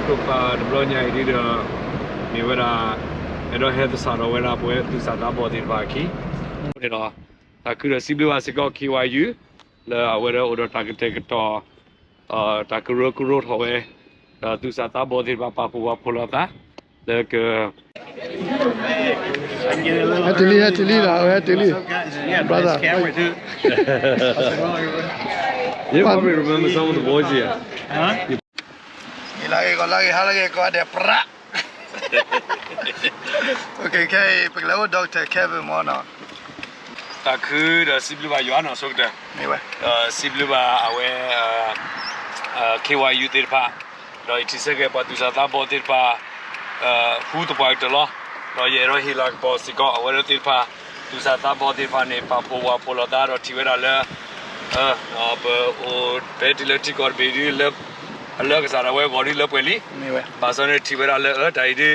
တိာ်ပာ်တဘျီညါအံၤဒ်ဒီး မ့ၢ်ဝဲဒၣ် အဲၣ်ဒိးဟဲသဆၣ်ထီၣ်ဝဲဒၣ်ပဝဲသူၣ်စၢ်သးဘီၣ်သ့ၣ်တဖၣ်အခံန့ၣ်လီၤ. တၢ်ခုဒီးစံးဘျုးဘၣ်စ့ၢ်ကီး ခ့ဝါယူ လၢအဝဲဒၣ်အိၣ်ဒီးတၢ်ကတဲာ်ကတီၤ တၢ်ကရၢကရိထီၣ်ဝဲ ဒီးသူၣ်စၢ်သးဘီၣ်သ့ၣ်တဖၣ် ပာ်ဖှိၣ်ဝဲဖိးလိာ်သး လၢက ဟဲတုၤလံ ဟဲတုၤလံဒီး ဟဲတုၤလံ brother. You probably remember some of the boys here. ဂ့ၤလၢဂ့ၤ ဂီၤလၢဂ့ၤ ဟါလၢဂ့ၤ ကိးဂၤဒဲး ပြး ခဲအံၤ ပကလဲၤအိၣ် Doctor Kevin မ့ၢ်နီၤ. တၢ်ခုဒီးစံးဘျုးဘၣ်ယွၤနီၤ ဆိကတၢၢ် စံးဘျုးဘၣ်အဝဲ ခ့ဝါယူသ့ၣ်တဖၣ် ဒီးယထံၣ်ဆၢက့ၤပှၤသူၣ်စၢ်သးဘီၣ်သ့ၣ်တဖၣ် ဟူသပှၢ်ကတၢၢ်လီၤ. ဒီးယအဲၣ်ဒိးဟ့ၣ်လၤကပီၤစ့ၢ်ကီး အဝဲသ့ၣ်တဖၣ် သူၣ်စၢ်သးဘီၣ်သ့ၣ်တဖၣ်န့ၣ် ပာ်ဖှိၣ်ဝဲဖိးလိာ်သး ဒီးထံၣ်ဝဲဒၣ်လၢ ပအိၣ် ပဟဲတုၤလၢထံကီၢ်တဘ့ၣ်ဒ် လၢအလၢကစၢ်ဒၣ်ဝဲဂီၤဒ်လၢပှဲၤလံ. ဘၣ်ဆၣ်န့ၣ်ထံၣ်ဝဲဒၣ်လၢအတၢ်အံၤဒ် ပ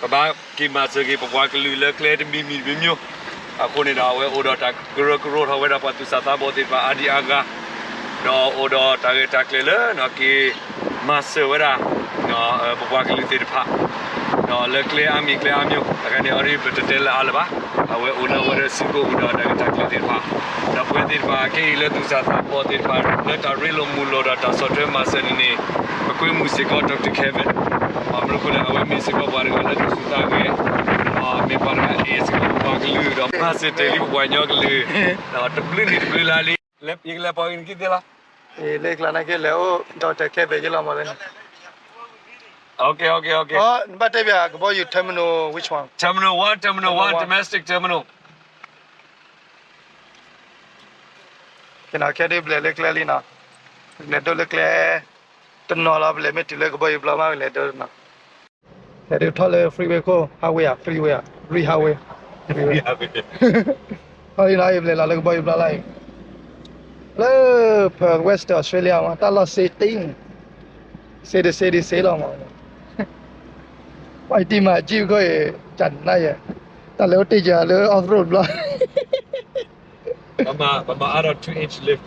ဘၣ်က့ၤမၤစၢၤက့ၤပပှၤကလုာ်လၢကျဲတမံၤမံၤတမံၤမံၤ အဃိန့ၣ်ဒီး အဝဲအိၣ်ဒီးတၢ်ကရၢကရိထီၣ်ဝဲဒၣ် ပှၤသူၣ်စၢ်သးဘီၣ်သ့ၣ်တဖၣ်အါဒံအါဂၤ ဒီးအိၣ်ဒီးတၢ်ဂ့ၢ်တၢ်ကျိၤလၢ က့ၤမၤစၢၤဝဲဒၣ် ပပှၤကလုာ်သ့ၣ်တဖၣ် ဒီးလၢကျဲအါမံၤကျဲအါမံၤ တခါန့ၣ် အီၤဒ်ပတတဲလၢအါလၢၤဘၣ်. အဝဲအိၣ်လၢအဝဲဒၣ်စုကိးပူၤဒီးတၢ်ဂ့ၢ်တၢ်ကျိၤသ့ၣ်တဖၣ် ဒီးပဝဲသ့ၣ်တဖၣ်ခဲအံၤလၢသူၣ်စၢ်သးဘီၣ်သ့ၣ်တဖၣ် လၢတၢ်ရ့လိာ်မုာ်လိာ်ဒီးတၢ်ဆီၣ်ထွဲမၤစၢၤန့ၣ်န့ၣ် ပကွဲမုာ်စ့ၢ်ကီး Doctor Kevin ဘၣ်မနုၤအဃိလဲၣ် အဝဲမ့ၢ်စ့ၢ်ကီးပှၤတဂၤလၢတစူၢ်သးဂဲၤ မ့ၢ်ပှၤတဂၤအဲၣ်စ့ၢ်ကီးပပှၤကလုာ်ဒီးမၤစၢၤတ့ၢ်လံပပှၤကညီကလုာ် ဒီးတဘျုးနံၣ်တဘျုးလါလံ ယကလဲၤပှၤဂ့ၤနခံသ့လီၤ လၢကျါနာ်က့လဲၤအိၣ် Doctor Kevin ယလီၤမးလၢ Okay, okay, okay. နဘၣ်တဲဘၣ်ကဘီယူၤ terminal which one? Terminal one, terminal one, domestic terminal. ခဲဒုးပလဲၤလၢကျဲလံနီၤ ပလဲၤဒိလၢကျဲ တနီၤလီၤ ပလဲၤမ့ၢ်တုၤလၢကဘီယူၤပျီမး ပလဲၤဒိနီၤ ခဲဒုးထီၣ်လၢ freeway ခိၣ် highway ဧါ freeway ဧါ free highway ထီၣ်လံနီၤ ယပလဲၤလီၤလၢကဘီယူၤပျီလီၤအံၤ လၢ Perth Western Australia မး တၢ်လီၢ်စ့တ့ၢ် စ့တစ့ဒ်စ့လီၤမး ပှၤတံၢ်မၤကံၢ်ခိၣ်အံၤ ကနါယဲ တၢ်လၢအိၣ်တ့ၢ်ကလၢ off road ဘျီ ပမၤအါထီၣ် two inch lift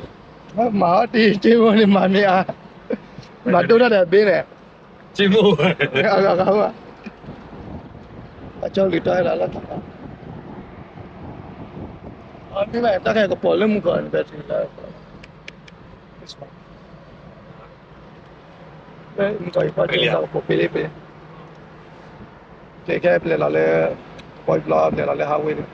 မၤအီၣ်တ့ၢ်က့ၤဖိန့ၣ် မၤမ့ၢ်အါ မၤဒိၣ်ထီၣ်ဒီးဘ့န့ၣ် က့ၤမိၢ် အဂၤဂၤဘၣ် အကၠီလုၢ်တီဟဲလီၤလီၢ်ခံလီၤ မ့ၢ်ဘၣ်တၢ်ခဲကပီၤလၢမုၢ်ကီၢ်န့ၣ် battery လၢ မုၢ်ကီၢ်အံၤပီၣ်တ့ၢ်လၢကပီၤပ့လ့ပ့ ကဲခဲပလဲၤလီၤလၢ ကဘီယူၤပျီ ပလဲၤလီၤလၢ highway န့ၣ်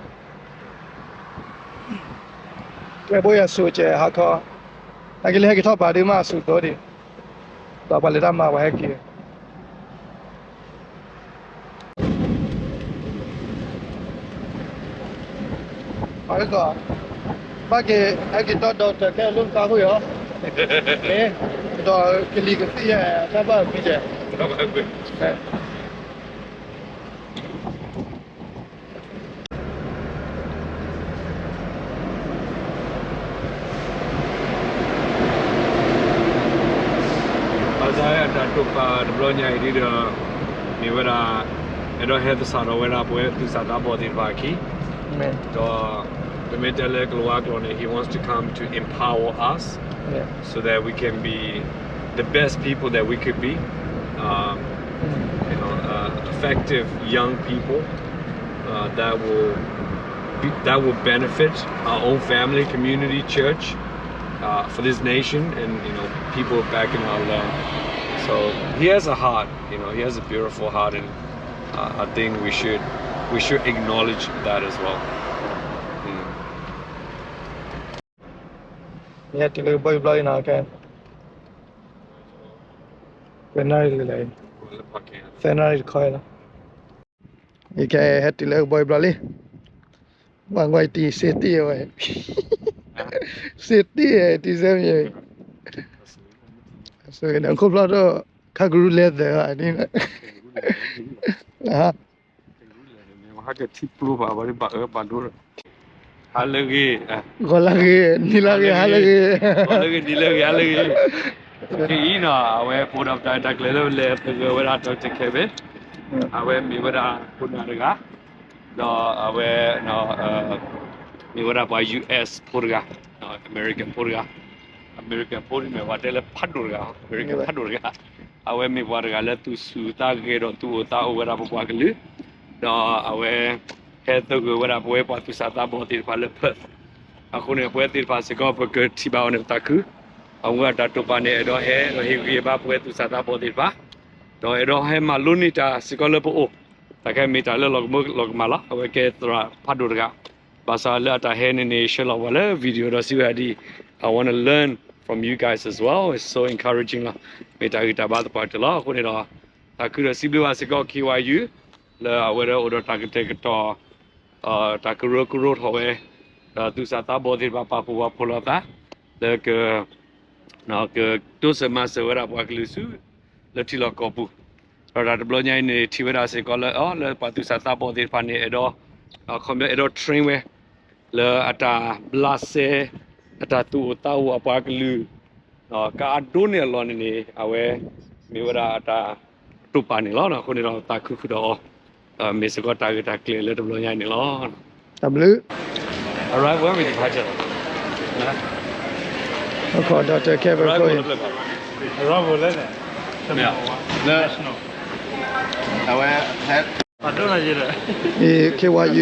ကျဲဘိယၤဆူၣ်ကဲဟးခီ နာ်က့လၢဟဲက့ၤထီၣ်ပာ်ဒုးမးအဆူၣ်သိဒံး ဒီးပှၤလဲၤတၢ်မၤပှၤဟဲက့ၤ အကီၢ် ဘၣ်က့ၤ ဟဲက့ၤတီဒီးတၢ် ခဲအလိၣ်တၢ်ဃိၣ်အံၤ ဒီးကလံၤကသံၣ်ယဲ တၢ်ဘၣ်ကွံာ်ယဲ ဘၣ်ဆၣ်တၢ်တိာ်ပာ်တဘျီညါအံၤဒ်ဒီး မ့ၢ်ဝဲဒၣ် အဲၣ်ဒိးဟဲသဆၣ်ထီၣ်ဝဲဒၣ်ပဝဲသူၣ်စၢ်သးဘီၣ်သ့ၣ်တဖၣ်အခံ ဒီး ပမ့ၢ်တဲလၢကလၤဝါကျိာ်န့ၣ် he wants to come to empower us so that we can be the best people that we could be, um, you know, uh, effective young people uh, that will be, that will benefit our own family, community, church, uh, for this nation, and you know, people back in our land. So he has a heart, you know, he has a beautiful heart, and uh, I think we should we should acknowledge that as well. Mm. ယဟဲတုၤလၢကဘီယူၤပျီလံနီၤ ခဲ သၢနၣ်ရံၣ်လံ သၢနၣ်ရံၣ်တခီလီၤ ယကဟဲတုၤလၢကဘီယူၤပျီလံ ပှၤကွၢ်တံၢ် safety ဝဲ safety တံၢ်စဲမံၤ ခိၣ်ဖျီၣ်ဒီး ခါကရူၢ်လဲၤ သၢဂၤန့ၣ် ဟါကထံၣ်ပျိဘၣ် ဘၣ်ဒိ ဟါလၢဂ့ၤ ဂီၤလၢဂ့ၤ နံၤလၢဂ့ၤ ဟါလၢဂ့ၤ ဂီၤလၢဂ့ၤ နံၤလၢဂ့ၤ ဟါလၢဂ့ၤ ခဲအံၤနီၤ အဝဲပအိၣ်ဒီးပတၢ်ဂ့ၢ်တၢ်ကျိၤလၢပလဲၤသဂၢၢ်ဝဲဒၣ် Doctor Kevin အဝဲမ့ၢ်ဝဲဒၣ်ခိၣ်နၢ်တဂၤ ဒီးအဝဲ မ့ၢ်ဝဲဒၣ်ပှၤ US ဖိတဂၤ American ဖိတဂၤ American ဖိန့ၣ်မ့ၢ်ပှၤတဲလၢဖးဒိၣ်တဂၤ American ဖးဒိၣ်တဂၤ အဝဲမ့ၢ်ပှၤတဂၤလၢသူၣ်ဆူၣ်သးဂဲၤဒီးသူၣ်အိၣ်သးအိၣ်ဝဲဒၣ်ပပှၤကလုာ်, ဒီးအဝဲဟဲသဂၢၢ်ဝဲဒၣ်ပဝဲပှၤသူၣ်စၢ်သးဘီၣ်သ့ၣ်တဖၣ်လၢ Perth. အဃိန့ၣ် ပဝဲသ့ၣ်တဖၣ်စ့ၢ်ကီး ပကထံၣ်ဘၣ်အီၤန့ၣ် ပသးခု, အဝဲအတၢ်တိာ်ပာ်န့ၣ် အဲၣ်ဒိးဟဲဒီးဟ့ၣ်ဂံၢ်ဘါပဝဲသူၣ်စၢ်သးဘီၣ်သ့ၣ်တဖၣ်, ဒီးအဲၣ်ဒိးဟဲမၤလိန့ၢ်တၢ်စ့ၢ်ကီးလၢပအိၣ်, တၢ်ခဲမ့ၢ်တၢ်လၢလီၤကမၢလီၤကမၣ်လီၤ. အဝဲကဲသရၣ်ဖးဒိၣ်တဂၤ, ဘၣ်ဆၣ်လၢအတၢ်ဟဲန့ၣ်န့ၣ် ဆှၢလီၤပှၤလၢ video ဒီးစံးဝဲဒၣ်ဒ် I wanna learn from you guys as well, it's so encouraging လီၤ. မ့ၢ်တၢ်ဂံၢ်တၢ်ဘါသပှၢ်တၢၢ်လီၤ. အဃိန့ၣ်ဒီး သးခုဒီးစံးဘျုးဘၣ်စ့ၢ်ကီး K Y U လၢအဝဲဒၣ်အိၣ်ဒီးတၢ်ကတဲာ်ကတီၤ တၢ်ကရၢကရိထီၣ်ဝဲ, ဒီးသူၣ်စၢ်သးဘီၣ်သ့ၣ်တဖၣ်ပာ်ဖှိၣ်ပာ်ဖှိၣ်လိာ်သး, လၢက ကတိစၢၤမၤစၢၤဝဲဒၣ်ပှၤကလုာ်ဆူ လၢထံလီၢ်ကီၢ်ပူၤ, ဒီးတၢ်တဘျီညါအံၤန့ၣ် ထံၣ်ဝဲဒၣ်စ့ၢ်ကီးလၢ လၢပှၤသူၣ်စၢ်သးဘီၣ်သ့ၣ်တဖၣ်န့ၣ် အဲၣ်ဒိး ခီပညီအဲၣ်ဒိး train ဝဲ လၢအတၢ်ဘျးစဲ အတၢ်သူၣ်အိၣ်သးအိၣ်အပှၤကလုာ် ဒီးကအဒိန့ၢ်အလီၢ်န့ၣ်န့ၣ် အဝဲမ့ၢ်ဝဲဒၣ်အတၢ်တိာ်ပာ်န့ၣ်လီၤ. အဃိန့ၣ်ဒီးသးခုဃုာ်ဒီးအီၤ, မ့ၢ်စ့ၢ်ကီးတၢ်ဂ့ၢ်တၢ်ကျိၤလၢတဘျီညါအံၤန့ၣ်လီၤ. တၢ်ဘျုး Arrive where we departed. အခီၣ် Doctor Kevin ခိၣ်အံၤ အဝဲ အံၤ K Y U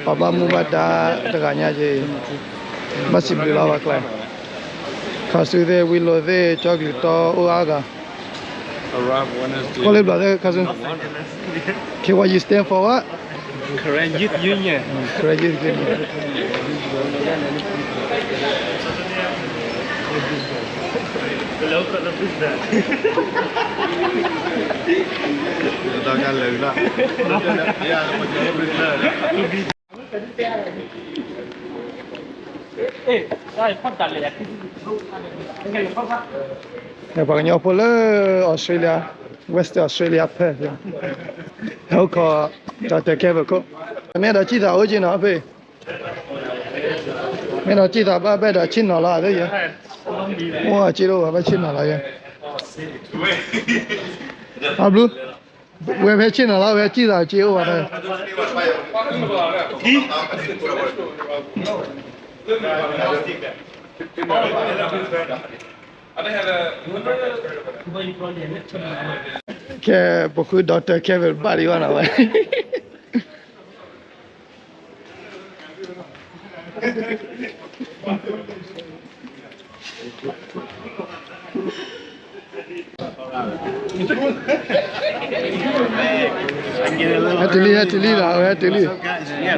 ပှၤဘၣ်မူဘၣ်ဒါတဂၤညါအံၤ ဘၣ်စံးဘျုးလီၤဘၣ်ကျဲ, ခါဆူသ့ၣ် ဝံလိာ်သ့ၣ် ကၠီကလုာ်တီအိၣ်အါဂၤ, ကိးလၢဘျီသ့ၣ်ခါဆူ K Y U stand for what? Karen Youth Union. Karen Youth Union. ပှၤကညီဖိလၢ Australia, Western Australia ဖဲ ဟဲအိၣ်ခိး Doctor Kevin ခိၣ်, မ့ၢ်ဒီးစံၣ်သးအိၣ်က့ၤနီၤဖဲ, မ့ၢ်ဒီးစံၣ်သးဘၣ်ဘၣ်ဒီးဆ့ၣ်နီၤလီၤသ့ၣ်ယဲ, အိၣ်က့ၤလိာ်ဘၣ်ဘၣ်ဆ့ၣ်နီၤလီၤယဲ, အဘျုး ဝဲဖဲဆ့ၣ်နီၤလီၤ ဝဲစံၣ်သးက့ၤအိၣ်ဘၣ်, ကဲ ပဃု Doctor Kevin ဘၣ်ဒံးဘၣ်နီၤဝဲ ဟဲတုၤလံ ဟဲတုၤလံဒီး ဟဲတုၤလံ,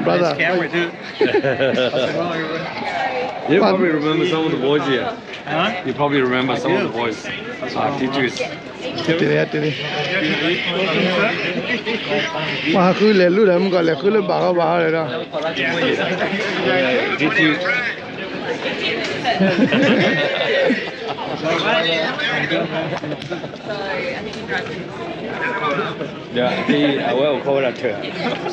brother. You probably remember some of the boys here. You probably remember some of the boys, uh, teachers. ဟဲတုၤလံ ဟဲတုၤလံ, ပှၤဟးဃုလဲၤလူၤဒီး မုၢ်ကီၢ်လဲၤဃုလၢဘၣ်ဃီဘၣ်ဃီလဲၣ်ဒီး အဝဲအိၣ်ခိးဝဲဒၣ်ထၢၣ်, အိၣ်ခိး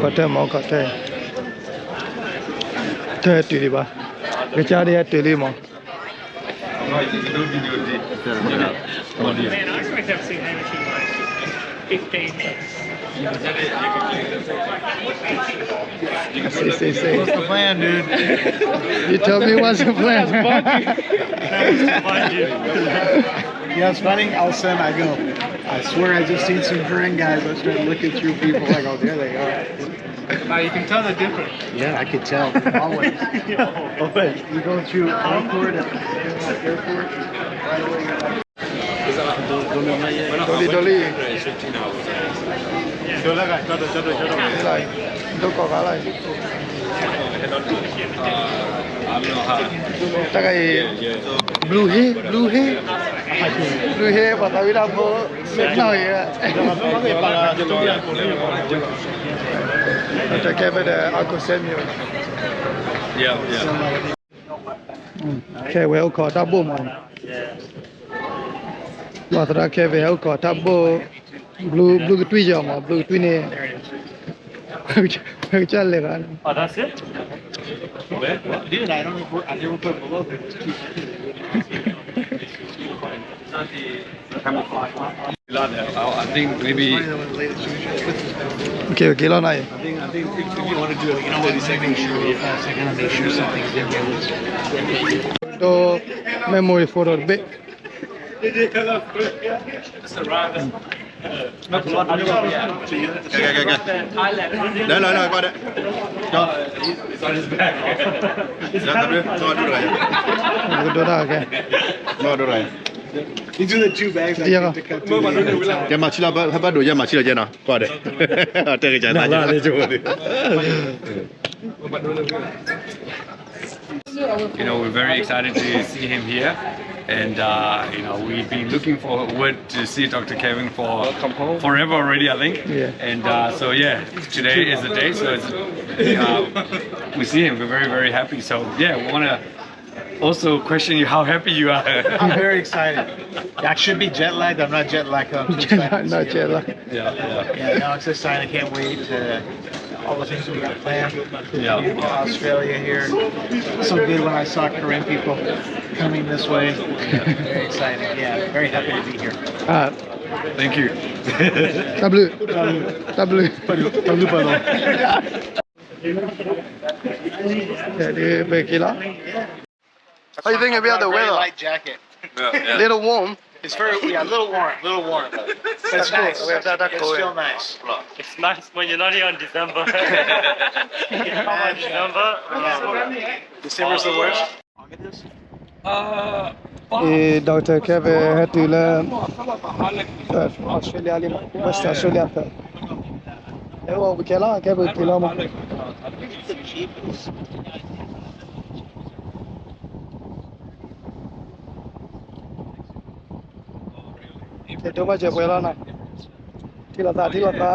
ထၢၣ်မး အိၣ်ခိးထၢၣ်, ထၢၣ်ဟဲတုၤလံဘၣ်, ကစၢ်ဒ်ဟဲတုၤလံမး. Man, I expect I've seen Hamish in like fifteen minutes. Say, say, say. What's the plan, dude? You tell me what's the plan. That was too far, dude. Yeah, it's funny. All of a sudden I go, I swear I just seen some Karen guys. I started looking through people. I go, there they are. Now you can tell the difference. Yeah, I could tell. Always. Always. You go through airport and airport. ဒိလံ ဒိလံ, ဒိလံ, ဒိကီၢ်ဂၤလံ. တၢ်ဂၤအံၤ Blue Hill, Blue Hill, Blue Hill ပှၤသးဝံၣ်တၢ်ဖိ စ့ၢ်ကီးအံၤ တၢ်ကဲဖဲဒီး Uncle Samuel. ခဲဝဲအိၣ်ခိးတၢ်ဘိၣ်မး, ပှၤသရၣ်ခဲဖဲဟဲအိၣ်ခိးတၢ်ဘိၣ်, Blue, Blue ကတွံၢ်ယီၤမး, Blue ကတွံၢ်န့ၣ် ကစၢ်လဲၤဂၤန့ၣ် I think maybe, okay, okay လီၤနၤအံၤ, I think, I think if, if you want to do it, you know what, thirty seconds. ဒီး memory photo တဘ့ၣ် ကဲ ကဲ ကဲ ကဲ လဲၤ လဲၤ လဲၤ ကွၢ်ဒီး ကဒိတၢ်ကဲ ကဲ မၤဆံလီၤ ဟဲဘၣ်ဒိး ယဲၢ်မၤဆံလီၤ ကဲနီၤ ကွၢ်ဒီး တဲကစၢ် You know, we're very excited to see him here, and uh, you know, we've been looking forward to see Doctor Kevin for forever already, I think. Yeah. And uh, so, yeah, today is the day. So it's, uh, we see him. We're very, very happy. So, yeah, we want to also question you how happy you are. I'm very excited. I should be jet lagged. I'm not jet lagged. I'm too excited to see you. Not jet lagged. Yeah, yeah. Yeah, no, it's exciting. I can't wait to all the things we got planned. Yeah. Australia here. So good when I saw Karen people coming this way. Very excited. Yeah, very happy to be here. Thank you. တၢ်ဘျုး တၢ်ဘျုး တၢ်ဘျုးပၢ်နီၤ ပက့ၤလီၤ How you think about the weather? Light jacket. Little warm. It's very, yeah, a little warm, little warm. It's cool. It's still nice. It's nice when you're not here in December. December. December's the worst. အ့ Doctor Kevin ဟဲတုၤလၢ Australia လံ West Australia ဖဲ အဲ ဝဲကဲလီၤ ကဲပက့ၤလီၤမး ဒိၣ်မးစဲးပှဲၤလီၤနီၤ ထံၣ်လိာ်သး ထံၣ်လိာ်သး